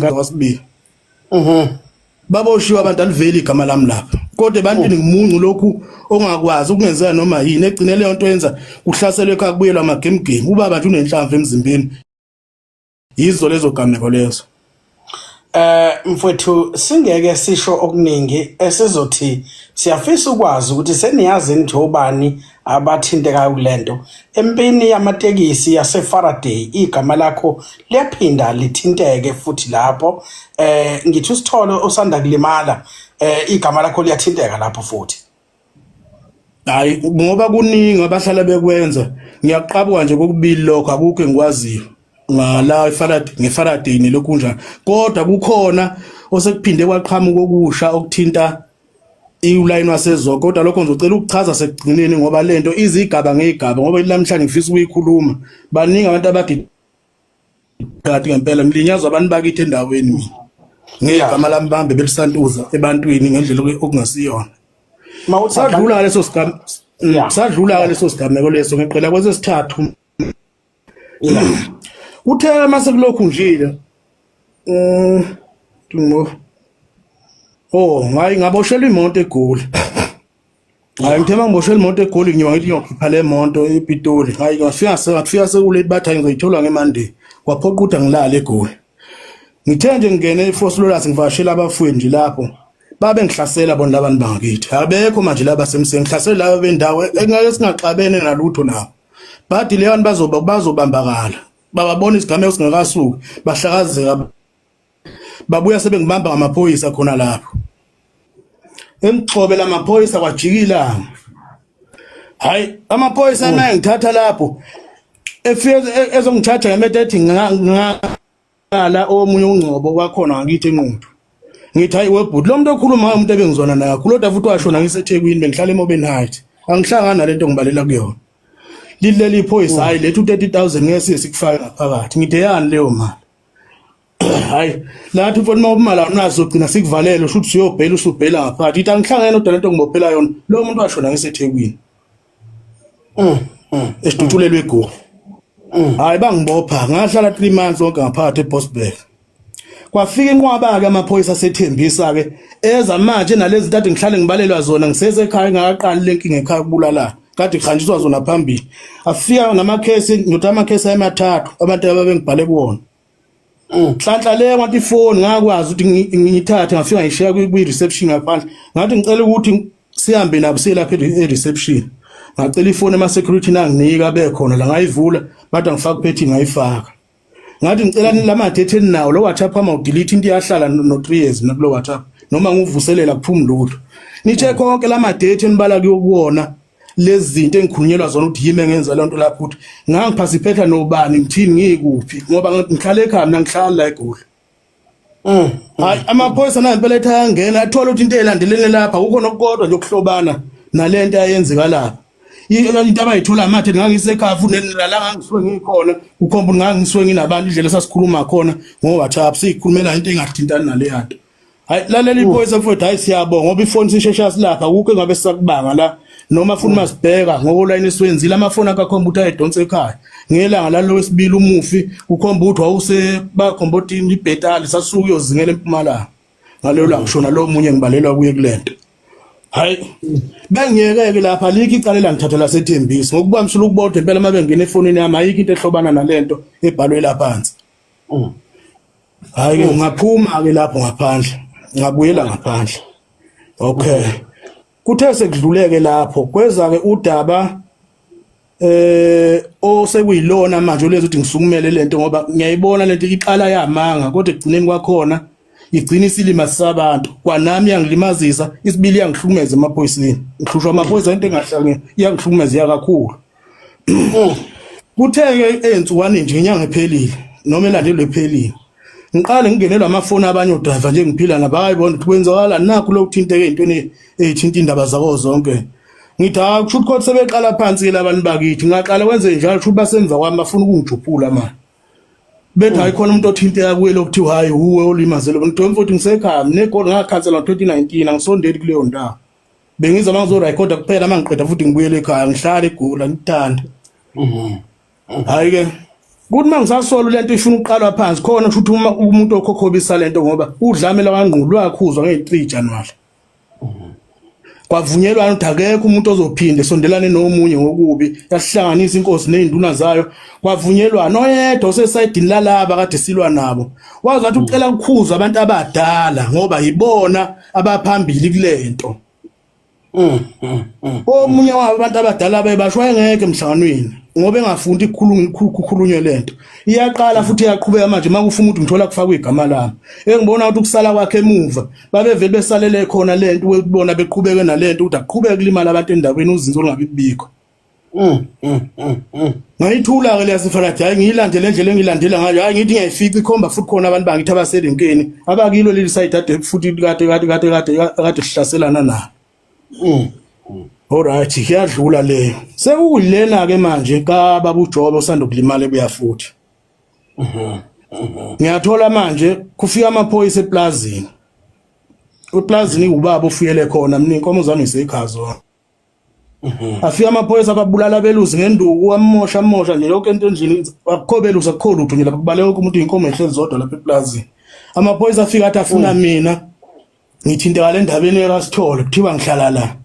Kwasibili. Baboshiwe abantu, aliveli igama lami lapha. Kodwa ebantwini ngimuncu lokhu ongakwazi ukungenzeka noma yini egcine leyo nto yenza kuhlaselwe ekhaya kubuyelwa amagemgemu. Ubaba nje unenhlamvu emzimbeni. Yizo lezo gameko lezo. Mfowethu, singeke sisho okuningi, esizothi siyafisa ukwazi ukuthi seniyazi nithi obani abathintekayo kulento empini yamatekisi yase Faraday. Igama lakho liyaphinda lithinteke futhi lapho. Ngithi usithole osanda kulimala, igama lakho liyathinteka lapho futhi. Hayi, ngoba kuningi abahlala bekwenza. Ngiyaqabuka nje kokubili lokho, akukho engikwaziyo ngala eFaraday, ngeFaraday nelokhu njalo. Kodwa kukhona osekuphinde kwaqhamuka okusha okuthinta iulayini waseZoke, kodwa lokho ngizocela ukuchaza sekugcineni ngoba lento izigaba ngezigaba, ngoba namhlanje ngifisa ukuyikhuluma. Baningi abantu abadi phakathi ngempela, ngilinyazwa abantu bakithi endaweni mina ngegama lami, bambe belisantuza ebantwini ngendlela okungasiyona. Mawuthi Sadlula leso sigama. Sadlula leso sigameko leso, ngeqela kwesesithathu. Kuthe mase kulokhu njile ngo oh ngayi ngaboshelwa imoto eGoli. Hayi, ngithe mangiboshelwa imoto eGoli, ngiyoba ngithi ngiyokhipha le moto ePitoli. Hayi, ngafika sekulate, bathi hayi, ngizoyithola ngeMonday. Kwaphoqa ukuthi angilale eGoli. Ngithe nje ngingene eVosloorus ngivakashela abafowethu nje lapho, babe ngihlasela bona labantu bangakithi. Abekho manje laba semseni, ngihlasela laba bendawo engeke singaxabene nalutho nabo. Bathi leyo bazoba bazobambakala. Bababona isigameko singakasuki, bahlakazeka, babuya sebengibamba ngamaphoyisa khona lapho. Emxobe lamaphoyisa kwajikila. Hayi, amaphoyisa naye ngithatha lapho. Efike ezongithatha ngemetha ethi ngala omunye ungcobo wakhona ngakithi eNquthu. Ngithi hayi webhuti, lo muntu okhuluma ngayo umuntu ebengizwana naye kakhulu, kodwa futhi washona ngiseThekwini, bengihlala eMobeni Heights. Angihlangani nalento ngibalela kuyona. Lithi leli phoyisa, hayi, lethu 30,000 ngeke siye sikufake ngaphakathi. Ngithi yani leyo mali? Hayi, lathi mfowethu, uma imali awunazo ugcina sikuvalele, usho ukuthi usuyobhela, usubhela ngaphakathi. Ithi angihlangene nodwa lento ngibophela yona. Lo muntu washona ngiseThekwini. Esidutshulelwe eGoli. Hayi, bangibopha, ngahlala 3 months wonke ngaphakathi eBoksburg. Kwafika inqwaba ke amaphoyisa sethembisa ke eza manje nalezi zinto ngihlale ngibalelwa zona ngisesekhaya, ngakaqali lenkinga ekhaya kubulala. Kade kuhanjiswa zona phambili. Afika namakhesi, ngithi amakhesi ayemathathu abantu ababengibhale kuwona. Nhlanhla le ngathi ifoni ngakwazi ukuthi ngiyithathe, ngafika ngishiya kwi reception ngaphandle. Ngathi ngicela ukuthi sihambe nabo siye lapha e-reception. Ngacela ifoni ema security, nanginika bekhona la, ngayivula, bathi angifake uphethi, ngayifaka. Ngathi ngicela lama data eninawo lo WhatsApp ama udelete into iyahlala no 3 years nakulo WhatsApp, noma ngivuselela kuphuma lutho. Nithe konke lama data enibala kuwona lezi zinto engikhulunyelwa zona ukuthi yimi engenza lonto lapho, ukuthi ngangiphasiphetha nobani, ngithini, ngikuphi, ngoba ngihlala ekhaya mina, ngihlala la eGoli. Hayi, amaphoyisa nayo impela ethi ayangena, athola ukuthi into elandelene lapha akukho nokukodwa nje okuhlobana nalento ayenzeka lapha. Into abayithola amathe ngangisekhaya futhi nala ngangisuke ngikhona, kukhomba ukuthi ngangisuke nginabantu, indlela esasikhuluma khona ngo-WhatsApp siyikhulumela into engathintani naleya nto. Hayi, lalela iphoyisa mfowethu, hayi siyabonga ngoba ifoni sishesha silapha, akukho engabe sisakubanga la, noma futhi masibheka ngokolayini esiwenzile amafoni akakhomba ukuthi ayedonsa ekhaya ngelanga lalo wesibili umufi, kukhomba ukuthi wawuse bakhomba ukuthi ibhetali sasuka uyozingela eMpumalanga ngalelo langa shona lo munye ngibalelwa kuye kulento. Hayi, bengiyeke lapha, alikho icala elangithatha laseThembisa ngokuba msula ukubodwa impela. Uma bengena efonini yami ayikho into ehlobana nalento ebhalwe lapha phansi. Hayi ke, ngaphuma ke lapho ngaphandle, ngabuyela ngaphandle. Okay, kuthe sekudluleke lapho kweza ke udaba osekuyilona manje olezi ukuthi ngisukumele lento, ngoba ngiyayibona lento iqala yamanga, kodwa ekugcineni kwakhona igcina isilima sabantu. Kwanami yangilimazisa, isibili yangihlukumeza emaphoyiseni, ngihlushwa amaphoyisa, into engahlangene iyangihlukumeza kakhulu. Kuthe-ke ey'nsukwani nje inyanga ephelile noma elandelwe ephelile, ngiqale ngingenelwa amafoni abanye odrayiva nje ngiphila nabo, hayi bona, ukuthi kwenzakala nakhu lokhu thinteke ey'ntweni ey'thinta iy'ndaba zako zonke. Ngithi hayi, kusho ukuthi kodwa sebeqala phansi-ke labantu bakithi. Ngaqala kwenze njalo, kusho ukuthi basemva kwami, bafuna ukungijuphula manje, bethi hayi, khona umuntu othinteka kuye lokuthiwa hayi, uwe olimazele. Ngithiwa mfowethu, ngisekhaya mina, eGoli ngakhansela ngo-2019, angisondeli kuleyo ndawo. Bengiza uma ngizorekhoda kuphela, uma ngiqeda futhi ngibuyele ekhaya, ngihlale eGoli, angikuthanda. Hayi ke, Kuthi uma ngisasola lento ifuna ukuqalwa phansi khona kusho ukuthi uma umuntu okhokhobisa lento ngoba udlame lwangqulu lwakhuzwa nge-3 January. Kwavunyelwana ukuthi akekho umuntu ozophinde sondelane nomunye ngokubi yasihlanganisa inkosi nezinduna zayo kwavunyelwana oyedwa osesayidini lalaba kade silwa nabo wazi wathi ucela ukukhuzwa abantu abadala ngoba yibona abaphambili kulento. Omunye wabo abantu abadala bebasho wayengekho emhlanganweni ngoba engafundi ukukhulunywe lento. Iyaqala futhi iyaqhubeka manje makufa umuntu ngithola kufakwa igama lami. Engibona ukuthi ukusala kwakhe emuva babevele besalele khona lento ukubona beqhubeke nalento ukuthi aqhubeke kulimala abantu endaweni uzinzo olungabi bikho. Ngayithula ke leyasifalathi hayi ngiyilandele indlela engilandela ngayo hayi ngithi ngiyayifica ikhomba futhi khona abantu bangithi abaselenkeni abakilo leli side ade futhi kade kade kade kade kade sihlaselana nalo. Alright iyadlula leyo. Sekuyilena ke manje ka baba uJobe osanda kulimala ebuya futhi. Ngiyathola manje kufika amaphoyisa eplazini. Eplazini ubaba ofuyele khona mina inkomo zami ngisekhaya. Afika amaphoyisa ababulala abelusi ngenduku amosha amosha nje yonke into endlini akukho belusi akukho lutho nje lapha kubaleka wonke umuntu inkomo ehlezi zodwa lapha eplazini. Amaphoyisa afika athi afuna mina ngithinteka le ndabeni ekasithole kuthiwa ngihlala la.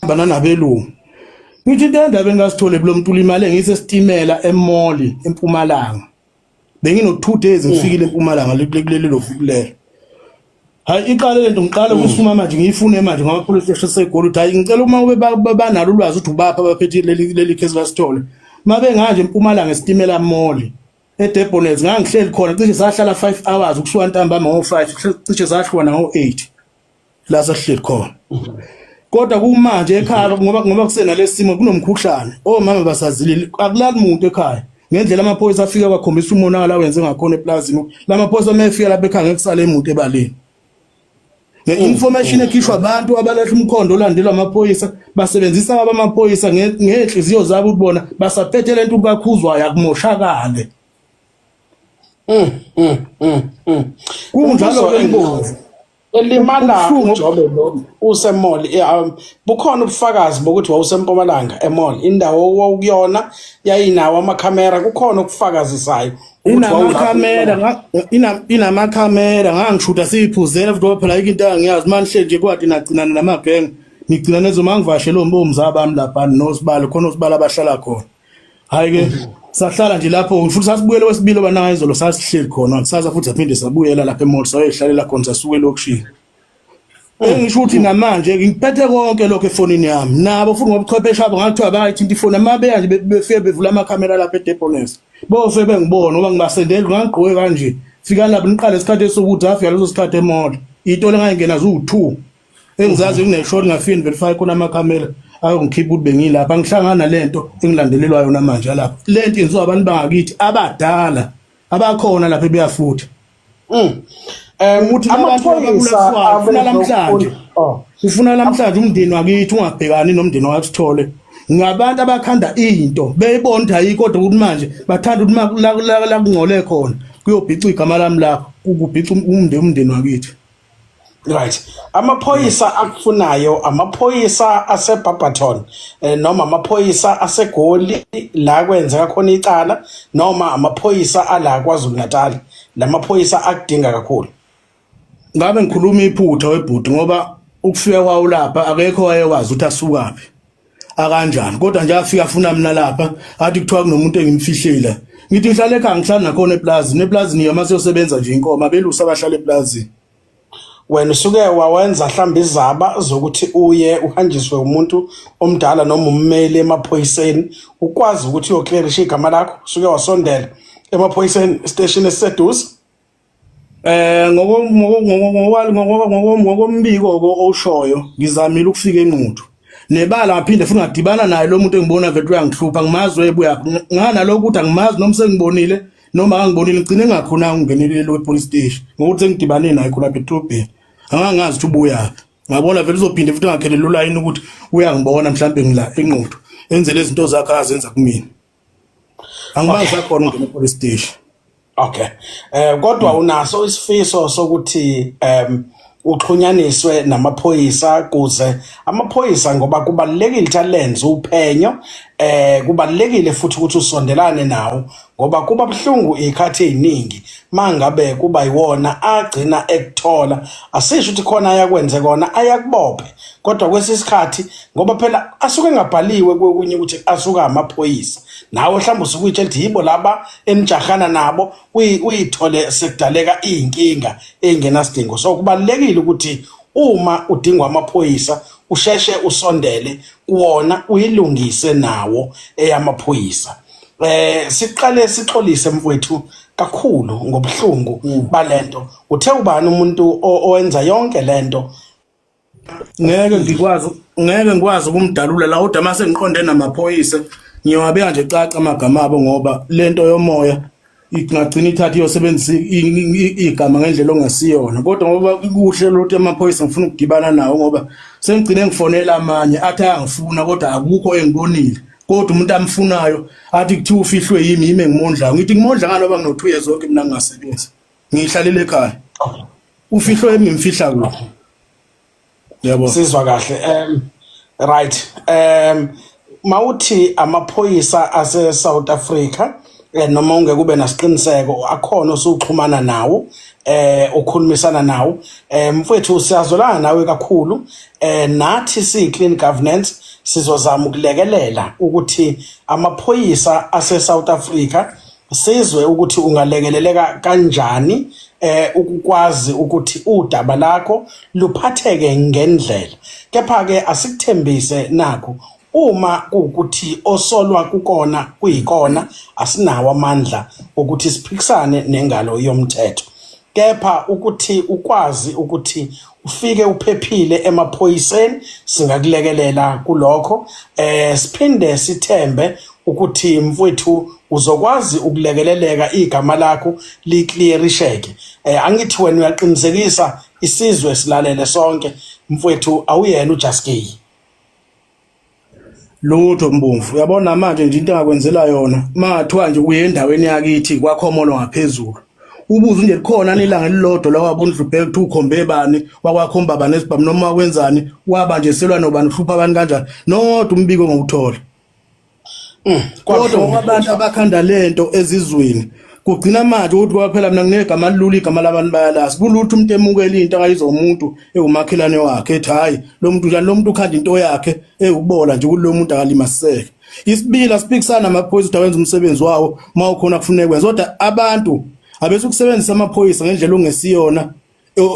Hamba nanabelungu. Ngithi into endabeni kaSithole kulo muntu ulimale ngisesitimela emall eMpumalanga. Bengino 2 days ngifikile eMpumalanga kuleli lovuku lelo. Hayi iqale lento ngiqale ukusuma manje ngiyifune manje ngoba police station seGoli ukuthi hayi ngicela uma ube banalo ulwazi ukuthi ubapha abaphethe leli leli case kaSithole. Mabe nganje eMpumalanga esitimela mall eDebonairs ngangihleli khona cishe sahlala 5 hours ukusuka ntambama ngo5 cishe sahlukana ngo8 la sasihleli khona. Kodwa kumanje ekhaya ngoba ngoba kusenalesimo kunomkhuhlane omama basazilile akulali muntu ekhaya ngendlela amaphoyisa afika kwakhombisa umonakalo awenze ngakhona eplazini lamaphoyisa uma efika lapha ekhaya ngeke kusale muntu ebaleni nge-information ekhishwa abantu abalahla umkhondo olandelwa amaphoyisa basebenzisa abamaphoyisa ngey'nhliziyo zabo ukuthi bona basaphethe le nto kakhuzwayo akumoshakale. Kunjalo ke Mbovu. Elimala uJobe lo usemall bukhona ubufakazi bokuthi wawusempumalanga emall indawo owawukuyona yayinawo amakhamera kukhona okufakazisayo inamakhamera inamakhamera ngangishuda siyiphuzela futhi ngoba phela ayikho into angiyazi manje nje kwati nagcinana namagenge ngigcina nezo mangivashele omzaba bami lapha nosibalo khona osibalo abahlala khona hayi ke sahlala nje lapho futhi sasibuyele kwesibili obanayo izolo sasihleli khona kusasa futhi saphinde sabuyela lapha emall sayoyihlalela khona sasuka elokishini engisho ukuthi namanje ngiphethe konke lokho efonini yami nabo futhi ngobuchwepheshe abo ngathiwa bayayithinta ifoni amabeya nje befike bevula amakhamera lapha eDebonairs bofe bengibona ngoba ngibasendela ngangigqoke kanje fika lapho niqale isikhathi esokuthi afika leso sikhathi emall itole ngayingena ziwu-2 engizazi kuneshort ngafike ngiverify khona amakhamera ayongikhipha ukuthi bengilapha ngihlangana lento engilandelelwa yona manje lapha lento yenziwa abantu bangakithi abadala abakhona lapha ebuya futhi Ukuthi abantu amaphoyisa ufuna namhlanje oh ufuna namhlanje umndeni wakithi ungabhekani nomndeni wakasithole ngabantu abakhanda into beyibona ukuthi ayikho kodwa ukuthi manje bathanda ukuthi la kungcole khona kuyobhica igama lami lapho kubhica umndeni umndeni wakithi. Right. Amaphoyisa akufunayo amaphoyisa aseBarberton noma amaphoyisa aseGoli la kwenzeka khona icala noma amaphoyisa ala KwaZulu Natal. Lamaphoyisa akudinga kakhulu. Ngabe ngikhuluma iphutha webhuti ngoba ukufika kwawo lapha akekho wayewazi ukuthi asukaphi akanjani kodwa nje afika afuna mina lapha athi kuthiwa kunomuntu engimfihlile ngithi ngihlale ekhaya ngihlala nakhona eplazini eplazini yoma siyosebenza nje inkomo abelusi abahlala eplazini. Wena usuke wawenza mhlawumbe izaba zokuthi uye uhanjiswe umuntu omdala noma ummeli emaphoyiseni ukwazi ukuthi uyoclearisha igama lakho usuke wasondela emaphoyiseni station esiseduze. Ngokombiko ko oshoyo ngizamile ukufika eNquthu nebala ngaphinde futhi ngadibana naye lo muntu engibona vele uyangihlupha ngimazi webuya nganalokho ukuthi angimazi noma sengibonile noma angibonile ngigcine ngakhona ukungenelela we-police station ngokuthi sengidibane naye khona lapha edolobheni angangazi ukuthi ubuyaphi ngabona vele uzophinde futhi angakhelele ulayini ukuthi uyangibona mhlawumbe ngila eNquthu enze lezi zinto zakhe azenza kumina angibazi sakhona ungena e-police station. Okay. Kodwa unaso isifiso sokuthi Uxhunyaniswe namaphoyisa kuze amaphoyisa, ngoba kubalulekile ukuthi alenze uphenyo. Kubalulekile futhi ukuthi usondelane nawo, ngoba kuba buhlungu izikhathi eziningi mangabe kuba yiwona agcina ekuthola. Asisho ukuthi khona ayakwenze kona ayakubophe, kodwa kwesisikhathi ngoba phela asuke engabhaliwe kokunye ukuthi asuka amaphoyisa, nawe mhlawumbe usuke uyitshela ukuthi yibo laba enijahana nabo, uyithole sekudaleka iy'nkinga ey'ngenasidingo. So kubalulekile ukuthi uma udingwa amaphoyisa usheshe usondele kuwona, uyilungise nawo eyamaphoyisa. Siqale sixolise mfowethu kakhulu ngobuhlungu balento. Uthe ubani umuntu owenza yonke lento? Ngeke ngikwazi ukumdalula la, kodwa mase ngiqonde namaphoyisa ngiyowabeka nje caca amagama abo, ngoba lento yomoya ingagcina ithatha iyosebenzisa igama ngendlela ongasiyona. Kodwa ngoba kuhle lokuthi amaphoyisa ngifuna ukudibana nawo, ngoba sengigcine ngifonela amanye athi ayangifuna, kodwa akukho engibonile. Kodwa umuntu amfunayo athi kuthiwa ufihlwe yimi, yimi engimondlayo. Ngithi ngimondla ngani ngoba ngino-2 years zonke mina ngingasebenzi, ngihlalele ekhaya. Ufihlwe yimi, ngimfihla kuphi? Yabo. Sizwa kahle. Right, mawuthi amaphoyisa ase South Africa, noma ungeke ube nasiqiniseko, akhona osuxhumana nawo, ukhulumisana nawo? Mfowethu, siyazolana nawe kakhulu. Nathi si clean governance sizozama ukulekelela ukuthi amaphoyisa ase South Africa sizwe ukuthi ungalekeleleka kanjani ukukwazi ukuthi udaba lakho luphatheke ngendlela. Kepha ke asikuthembise nakho, uma kuwukuthi osolwa kukona kuyikona, asinawo amandla ukuthi siphikisane nengalo yomthetho, kepha ukuthi ukwazi ukuthi ufike uphephile emaphoyiseni singakulekelela kulokho. Siphinde sithembe ukuthi mfowethu uzokwazi ukulekeleleka, igama lakho liclearisheke. Angithi wena uyaqinisekisa isizwe silalele sonke, mfowethu, awuyena uJaskey? Lutho Mbomvu, uyabona manje nje into engakwenzela yona, mangathiwa nje uye endaweni yakithi kwakhomolo ngaphezulu, ubuze nje likhona ilanga elilodwa la wabona uDlubheke kuthi ukhombe bani, wakwakhomba bani esibhamu, noma wakwenzani, waba nje selwa nobani, uhlupha abantu kanjani, nodwa umbiko ngowuthola. Kodwa ngoba abantu abakhanda lento ezizweni kugcina manje ukuthi kwaphela mina nginegama lilula, igama labantu bayalazi kulutho. Umuntu emukela into akayizwa umuntu ewumakhelwane wakhe, ethi hayi, lo muntu njani, lo muntu ukhanda into yakhe ewukubola nje kulo muntu akalimaseke. Isibili, asiphikisana namaphoyisa ukuthi awenza umsebenzi wawo uma ukhona kufuneka kwenza, kodwa abantu abese ukusebenzisa amaphoyisa ngendlela ongesiyona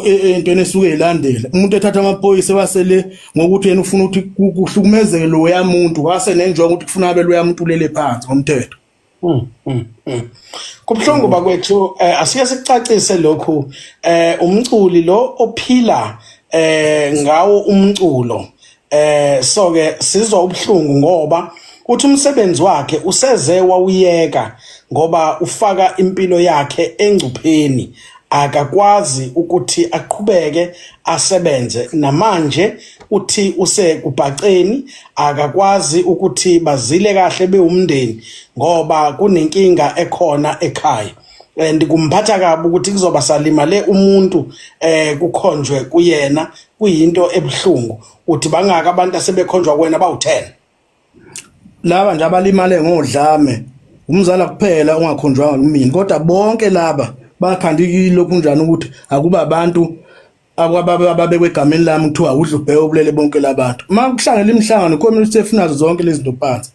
entweni esuke ilandela. Umuntu ethatha amaphoyisa wasele ngokuthi yena ufuna ukuthi kuhlukumezeke loya muntu, wase nenjongo ukuthi kufuna abe loya muntu ulele phansi ngomthetho. Kubhlungu bakwethu. Asike sikucacise lokhu. Umculi lo ophila ngawo umculo, so ke sizwa ubuhlungu ngoba uthi umsebenzi wakhe useze wawuyeka ngoba ufaka impilo yakhe engcupheni, akakwazi ukuthi aqhubeke asebenze. Namanje uthi usekubhaceni, akakwazi ukuthi bazile kahle bewumndeni ngoba kunenkinga ekhona ekhaya, and kumphatha kabi ukuthi kuzoba salimale umuntu kukhonjwe kuyena, kuyinto ebuhlungu. Uthi bangaka abantu asebekhonjwa kuwena? Bawu-10? Laba nje abalimale ngodlame, umzala kuphela ongakhonjwanga kumina, kodwa bonke laba bakhanda ilokhu njani ukuthi akuba abantu ababekwe egameni lami kuthiwa uDlubheke obulele bonke labantu. Uma kuhlangela imihlangano, community efunazo zonke lezi zinto phansi,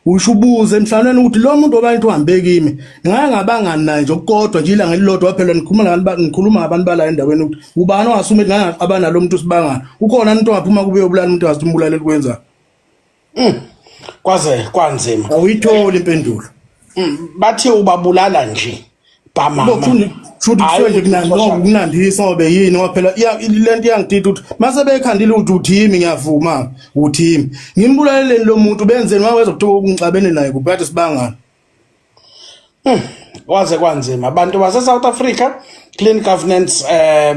usho ubuze emhlanganweni ukuthi lo muntu obantu uhambe kimi ngake ngabangani naye nje okukodwa nje ilanga elilodwa, waphela nikhuluma ngabantu, ngikhuluma ngabantu bala endaweni, ukuthi ubani ongasuma ethi ngake ngaqabana lo muntu sibangani, ukhona umuntu ongaphuma kube yobulala umuntu angazi umbulaleli kwenza? Kwaze kwanzima. Awuyitholi impendulo. Bathi ubabulala nje bamama. Bokuthi shuthi kusuke nje kunandisa ngoba yini, ngoba phela lento iyangidida ukuthi mase bekhandile ukuthi uthi yimi, ngiyavuma uthi yimi, ngimbulaleleni lo muntu, benzeni waweza kuthiwa ngixabene naye kuphi kade sibangana. Kwaze kwanzima. Abantu base South Africa, clean governance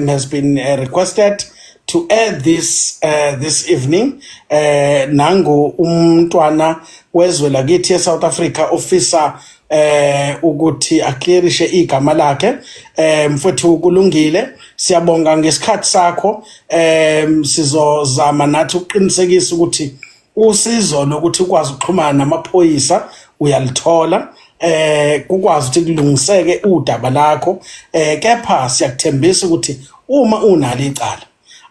has been requested to air this evening. Nangu umntwana wezwe lakithi eSouth Africa ofisa Ukuthi aclearishe igama lakhe. Mfowethu, kulungile, siyabonga ngesikhathi sakho. Sizozama nathi ukuqinisekisa ukuthi usizo lokuthi ukwazi ukuxhumana namaphoyisa uyalithola, kukwazi ukuthi kulungiseke udaba lakho. Kepha siyakuthembisa ukuthi uma unalo icala,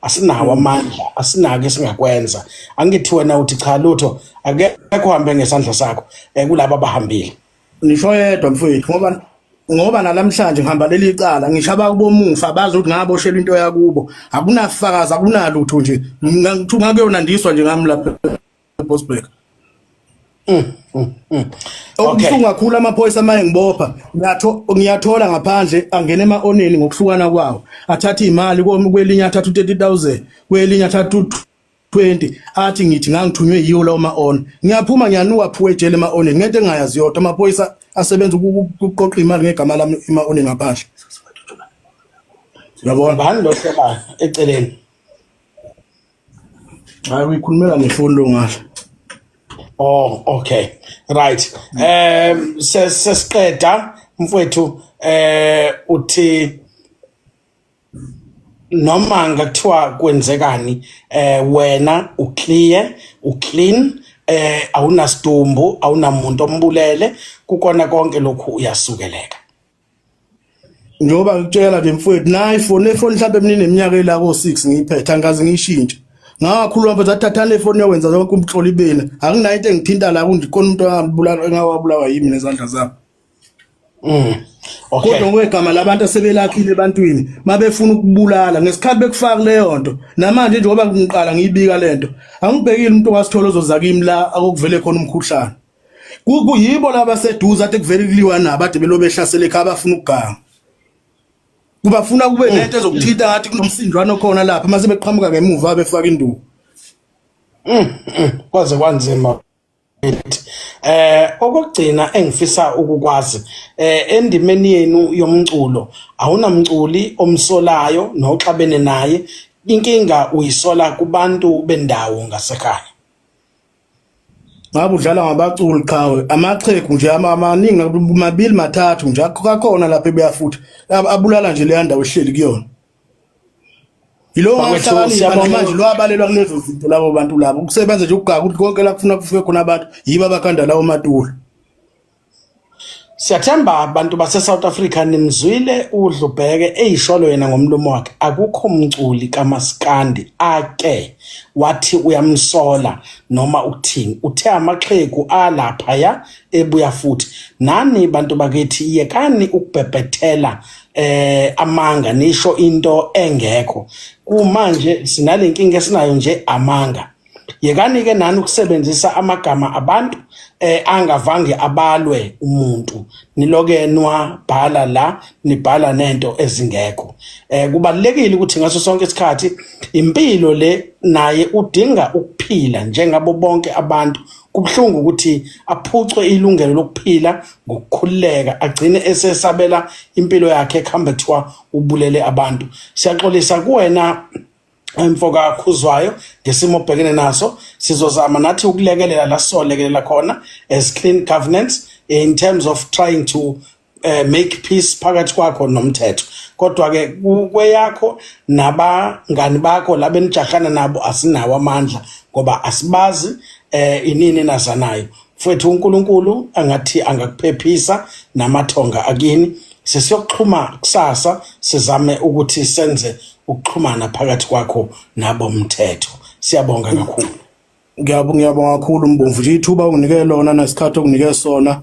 asinawo amandla, asinako esingakwenza. Angithi wena uthi cha, lutho, akekho uhambe ngesandla sakho kulabo abahambile. Ngisho yedwa, mfowethu, ngoba nalamhlanje ngihamba leli cala, ngisho abakubomufa bazi ukuthi ngaboshelwa into yakubo. Akunafakazi, akunalutho nje. Ngithi ngakuyonandiswa nje ngami lapha eBosberg. Okubuhlungu kakhulu, amaphoyisa maye ngibopha, ngiyathola ngaphandle angena ema-oneni ngokuhlukana kwawo, athatha imali kwelinye, athatha u-30,000 kwelinye, athatha u-20, athi ngithi ngangithunywe yiwo lawo ma-on. Ngiyaphuma, ngiyanuka phuwa ejele ema-oneni ngento engingayazi yodwa. Amaphoyisa asebenza ukuqoqa imali ngegama lami ema-oneni ngaphandle, uyabona? Bani lo hleba eceleni? Hayi, uyikhulumela ngefoni lo ngale. Oh, okay. Right. Sesiqeda, mfowethu, uthi noma ngakuthiwa kwenzekani, wena uclear, uclean, awunasidumbu, awunamuntu ombulele kukona konke lokhu, uyasukeleka. Njengoba ngikutshela nje, mfowethu, nayi ifoni, le foni mhlawumbe mina ineminyaka ela ko-6 ngiyiphethe, angikaze ngiyishintshe. Ngakhuluma, mfethu, athi thathani le foni yokwenza yonke umhloli beni. Anginayo into engithinta la kunje khona umuntu angabulala engawabulawa yimi nezandla zami. Kodwa ngokwegama labantu asebelakhile ebantwini, mabefuna ukubulala ngesikhathi bekufaka leyo nto. Namanje njengoba ngiqala ngiyibika lento, angibhekile umuntu owasithola ozoza kimi la akokuvele khona umkhuhlane. Kuyibo laba seduze ade kuvele kuliwa nabo, ade belo behlasela ekhaya, bafuna ukuganga. Kubafuna kube nento ezokuthinta ngathi kunomsindwana okhona lapha, mase beqhamuka ngemuva befaka induku. Kwaze kwanzima. Okugcina engifisa ukukwazi, endimeni yenu yomculo, awunamculi omsolayo noxabene naye? Inkinga uyisola kubantu bendawo ngasekhaya? Ngabe udlala ngabaculi, qhawe, amaxhegu nje amaningi, mabili mathathu nje akhona lapha ebuya futhi abulala nje leya ndawo ehleli kuyona. Yilo Bakwethu, wahlakanipha siyabonga. Namanje lwabalelwa kulezo zinto labo bantu labo kusebenza nje ukugaka ukuthi konke la kufuna kufike khona abantu yibo abakhanda lawo matulo. Siyathemba abantu base South Africa nimzwile uDlubheke eyisholo yena ngomlomo wakhe, akukho mculi kaMaskandi ake wathi uyamsola noma ukuthini. Uthe amaxhegu alapha ya ebuya futhi. Nani bantu bakithi, yekani ukubhebhethela amanga, nisho into engekho. Kumanje sinalenkinga esinayo nje, amanga. Yekani ke nani ukusebenzisa amagama abantu angavange abalwe umuntu, niloke nwabhala la, nibhala nento ezingekho. Kubalekile ukuthi ngaso sonke isikhathi impilo le naye udinga ukuphila njengabo bonke abantu. Kubhlungu ukuthi aphucwe ilungelo lokuphila ngokukhululeka, agcine esesabela impilo yakhe kuhambe kuthiwa ubulele abantu. Siyaxolisa kuwena, mfoka Khuzwayo, ngesimo obhekene naso. Sizozama nathi ukulekelela la sizolekelela khona as clean governance in terms of trying to make peace phakathi kwakho nomthetho. Kodwa ke kweyakho nabangani bakho labenijahana nabo, asinawo amandla ngoba asibazi inini nazanayo. Mfowethu, uNkulunkulu angathi angakuphephisa namathonga akini. Sesiyoxhuma kusasa, sizame ukuthi senze ukuxhumana phakathi kwakho nabo mthetho. Siyabonga kakhulu. Ngiyabonga, ngiyabonga kakhulu, Mbomvu, nje ithuba unginike lona nesikhathi okunike sona.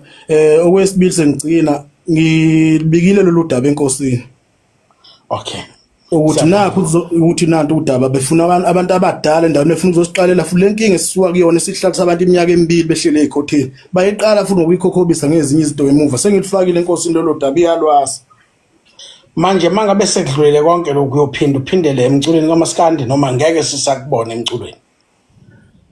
Okwesibili, sengigcina ngibikile lolu daba enkosini ukuthi nakho ukuthi nantu udaba, befuna abantu abadala endaweni, befuna ukuzosiqalela futhi lenkinga esisuka kuyona esihlalisa abantu iminyaka emibili behlele ezikhotheni. Bayiqala futhi ngokuyikhokhobisa ngezinye izinto emuva. Sengilifakile enkosini lolo daba, iyalwazi. Manje mangabe sekudlulile konke lokhu, uyophinda uphindele emculweni kaMaskandi noma ngeke sisakubona emculweni?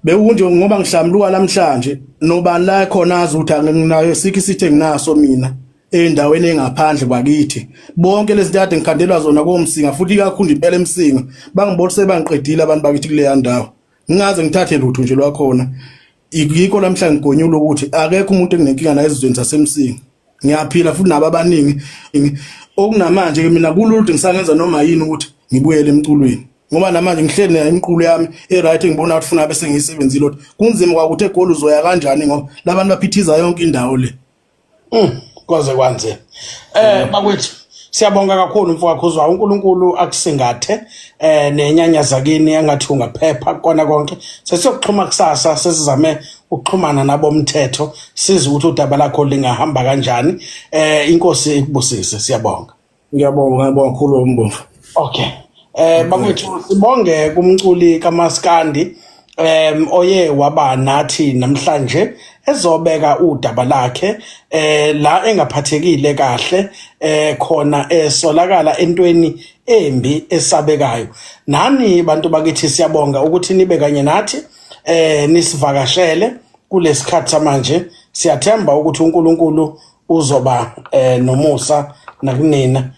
Bekunje ngoba ngihlamluka namhlanje, nobani la khona azi ukuthi anginayo sikho isithe nginaso mina endaweni engaphandle kwakithi. Bonke lezi zinto kade ngikhandelwa zona koMsinga, futhi ikakhulu impela eMsinga, bangibona sebangiqedile abantu bakithi kuleya ndawo, ngingaze ngithathe lutho nje lwakhona. Yikho namhlanje ngigonyula ukuthi akekho umuntu enginenkinga naye ezizweni zaseMsinga. Ngiyaphila futhi nabo abaningi. Okunamanje ke mina kulula ukuthi ngisangenza noma yini ukuthi ngibuyele emculweni. Ngoba namanje ngihleli nayo imiqulu yami e-right engibona ukuthi funa bese ngiyisebenzile ukuthi kunzima kwakuthi eGoli uzoya kanjani ngoba labantu baphithiza yonke indawo le. Kwaze kwanzima. Bakwethu siyabonga kakhulu mfowethu Khuzwayo, uNkulunkulu akusingathe nenyanya zakini engathi ungaphepha kona konke. Sesiyokuxhuma kusasa, sesizame ukuxhumana nabomthetho size ukuthi udaba lakho lingahamba kanjani. Inkosi ikubusise, siyabonga. Ngiyabonga, ngiyabonga kakhulu uMbomvu. Okay. Bakwethu sibonge kumculi kaMaskandi oye waba nathi namhlanje ezobeka udaba lakhe la engaphathekile kahle khona esolakala entweni embi esabekayo. Nani bantu bakithi siyabonga ukuthi nibe kanye nathi nisivakashele kulesikhathi samanje. Siyathemba ukuthi uNkulunkulu uzoba nomusa nakunina.